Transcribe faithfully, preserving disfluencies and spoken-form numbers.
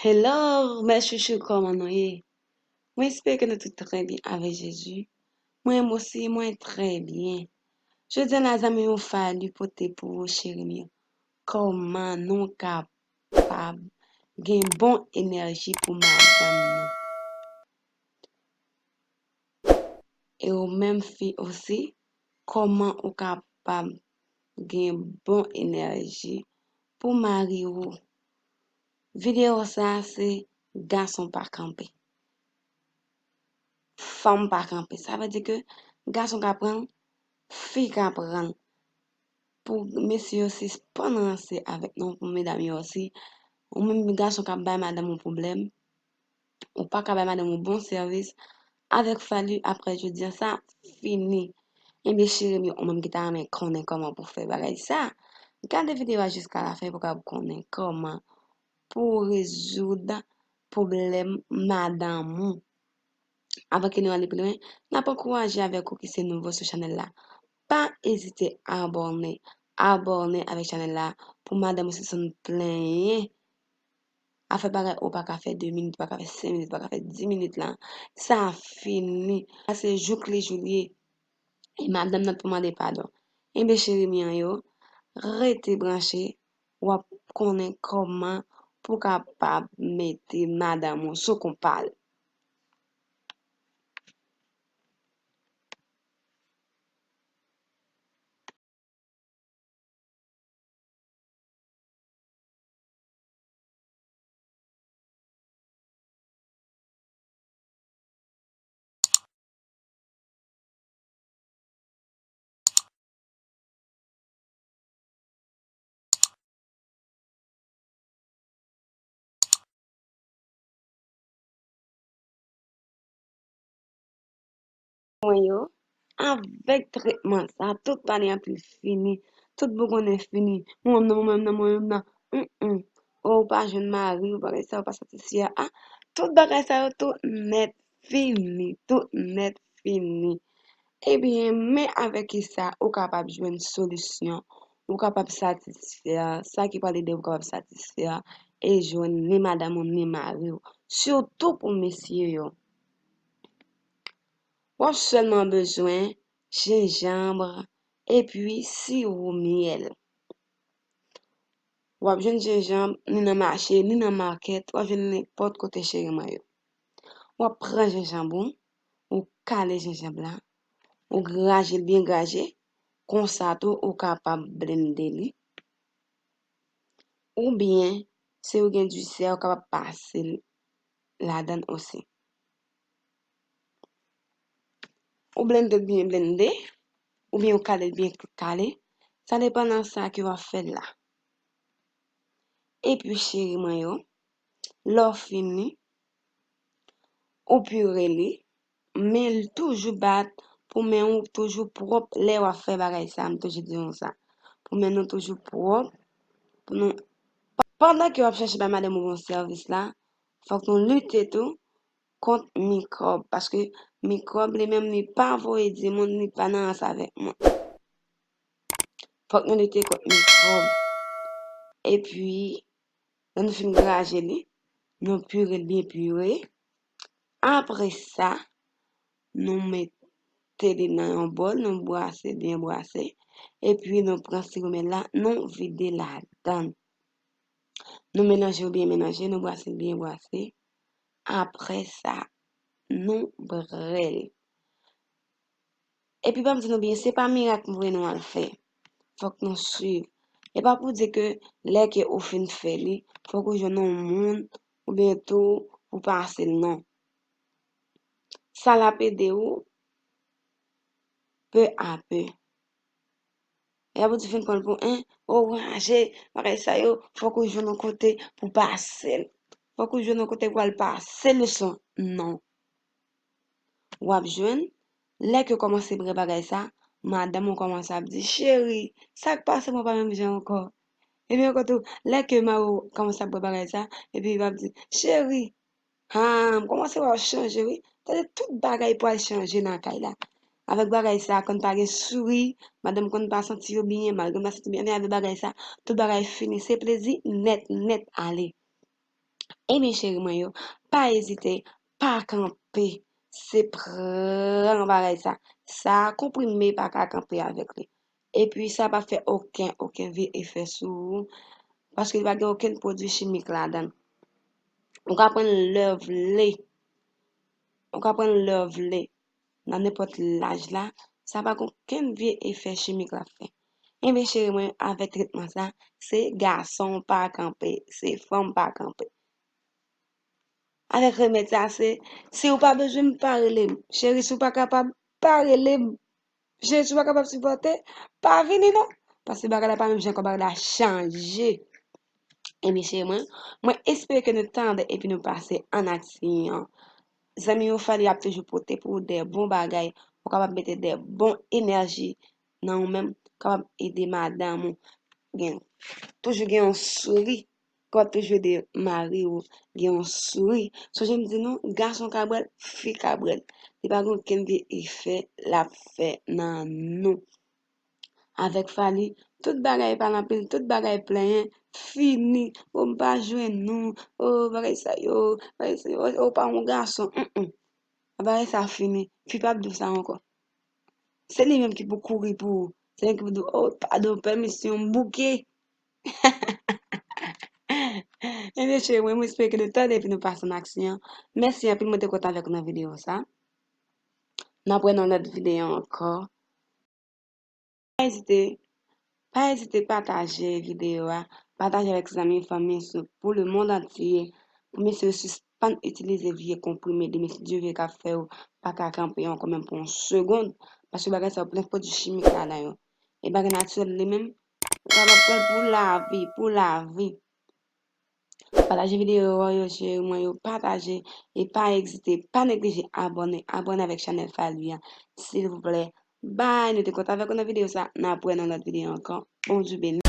Hello, mes chouchous, kòman nou ye? Mwen espere ke nou tout trè byen avèk Jezi. Mwen menm osi, mwen trè byen. Jodi a la, zanmi, yon fwa li pote pou ou, cheri m yo. Kòman nou kapab gen bon enèji pou madanm nou? E ou menm fi osi, kòman ou kapab gen bon enèji pou mari ou? Videyo sa se gason pa kanpe. Fanm pa kanpe. Sa vle di ke gason ka pran l, fi ka pran l. Pou mesye yo sispann ranse avèk nou, pou medam yo osi. Ou menm gason k ap bay madanm ou pwoblèm, ou pa ka bay madanm ou bon sèvis, avèk Fally, apre jodi a, sa fini. Ebyen, cheri m yo, ou menm ki ta renmen konnen kòman pou fè bagay sa, gade videyo a jiska lafen pou w kapab konnen kòman pou w rezoud pwoblèm madanm ou. Avan ke nou ale pi lwen, n ap ankouraje avèk ou ki se nouvo sou chanèl la. Pa ezite abòne, abòne avèk chanèl la pou madanm ou sispann plenyen. Afè bagay ou pa ka fè de minit, ou pa ka fè senk minit, ou pa ka fè dis minit la. Sa fini. Sa se jouk li jou li ye. E madanm nan pou mande padon. Enben, cheri m yo, rete branche, w ap konnen kòman pou w kapab mete madanm ou sou konpa l. Mwen yo, avèk tretman sa, tout pale anpil fini, tout bougonnen fini. Mwen menm nan, mwen menm nan, mwen menm nan. Hum, hum. Ou pa jwenn mari, ou bagay sa, ou pa satisfè a. Tout bagay sa yo, tout nèt fini, tout nèt fini. Ebyen, men avèk kisa ou kapab jwenn solisyon, ou kapab satisfè sa ki pral ede ou kapab satisfè e jwenn ni madanm ou ni mari w, sitou pou mesye yo. W ap sèlman bezwen jenjanm epi siwo myèl. W ap jwenn jenjanm ni nan mache, ni nan makèt, w ap jwenn nenpòt kote, cheri mwen yo. W ap pran jenjanm ou, ou kale jenjanm la, ou graje l byen graje, konsa tou ou kapab blende li. Oubyen, si ou gen disè, ou kapab pase l ladan l osi. Ou blende l byen blende, oubyen ou kale l byen kale, sa depann nan sa ke w ap fè l la. Epi, cheri mwen yo, lè w fini, ou pire li, men l toujou bat pou men w toujou pwòp lè w ap fè bagay sa, m toujou di nou sa. Pou men nou toujou pwòp, pou nou, pandan ke w ap chèche bay madanm ou bon sèvis la, fòk nou lite tou kont mikwòb, paske mikwòb li menm li pa voye di moun li pa nan rans avèk moun. Fòk nou lite kont mikwòb. Epi, lè nou fin graje li, nou pire l byen pire. Apre sa, nou mete li nan yon bòl, nou brase l byen brase. Epi, nou pran siwo myèl la, nou vide ladan l. Nou melanje l byen melanje, nou brase l byen brase. Apre sa, nou brè l. Epi, ban m di nou byen, se pa mirak m voye nou al fè. Fòk nou swiv. E pa pou di ke lè ke ou fin fè li, fòk ou jwenn yon moun oubyen tou ou pase l, non. Sa l ap ede ou, pe a pe. E apre ou fin pran l pou en, o raje, bagay sa yo, fòk ou jwenn yon kote pou pase l. fòk ou jwenn yon kote pou al pase leson. Non. W ap jwenn, lè ke w kòmanse prè bagay sa, madanm ou kòmanse ap di, cheri, sa k pase mwen pa menm jan ankò? Epi ankò tou, lè ke mari w kòmanse ap prè bagay sa, epi l ap di, cheri, ha, m kòmanse wè w chanje wi. Tande tout bagay pral chanje nan kay la. Avèk bagay sa, konn pa gen souri, madanm konn pa santi yo byen, mari konn pa santi byen, men avèk bagay sa, tout bagay fini, se plezi nèt, nèt ale. Ebyen, cheri mwen yo, pa ezite, pa kanpe. Se pran bagay sa. Sa konprime pa ka kanpe avèk li. Epi sa pa fè okenn, okenn vye efè sou ou. Paske li pa gen okenn pwodui chimik ladan l. Ou ka pran l lè w vle. Ou ka pran l lè w vle. Nan nenpòt laj la, sa pa gen okenn vye efè chimik l ap fè. Ebyen, cheri mwen, avèk tretman sa, se gason pa kanpe, se fanm pa kanpe. Avèk remèd sa, se, si w pa bezwen m, pa rele m. Cheri, si w pa kapab, pa rele m. Cheri, si w pa kapab sipòte, pa vini non. Paske bagay la pa menm jan ankò, bagay la chanje. Ebyen, cheri mwen, mwen espere ke nou tande epi nou pase an aksyon. Zanmi yo, Fally ap toujou pote pou ou de bon bagay. Ou kapab mete de bon enèji nan ou menm, kapab ede madanm ou. Gen, toujou gen yon souri, kapab toujou ede mari ou gen yon souri. Sonje m di nou, gason ka bwè l, fi ka bwè l. Li pa gen okenn vye efè l ap fè nan nou. Avèk Fally, tout bagay pale anpil, tout bagay plenyen, fini. O, m pa jwenn nou. O, bagay sa yo, bagay sa yo. O, pa yon gason. Mm, mm. Bagay sa fini. Fi p ap di w sa ankò. Se li menm ki pou kouri pou ou. Se li menm ki pou di w, o, padon, pèmisyon, m bouke. Ebyen, cheri mwen, mwen espere ke nou tande epi nou pase an aksyon. Mèsi anpil, mwen te kontan avèk ou nan videyo sa. N ap wè nan lòt videyo ankò. Pa ezite, pa ezite pataje videyo a, pataje avèk zanmi, fanmi sou, pou lemonn antye, pou mesye yo sispann itilize vye konprime de mesye Dye vle k ap fè yo pa ka kanpe ankò menm pou yon segonn, paske bagay sa yo plen pwodui chimik ladan yo. E bagay natirèl li menm, ou kapab pran l pou lavi, pou lavi. Pataje videyo yo, cheri mwen yo, pataje e pa ezite, pa neglije abòne, abòne avèk chanèl Fally a, silvouplè. Bye, nou te kontan avèk ou nan videyo sa, n ap wè nan lòt videyo ankò. Bondye beni.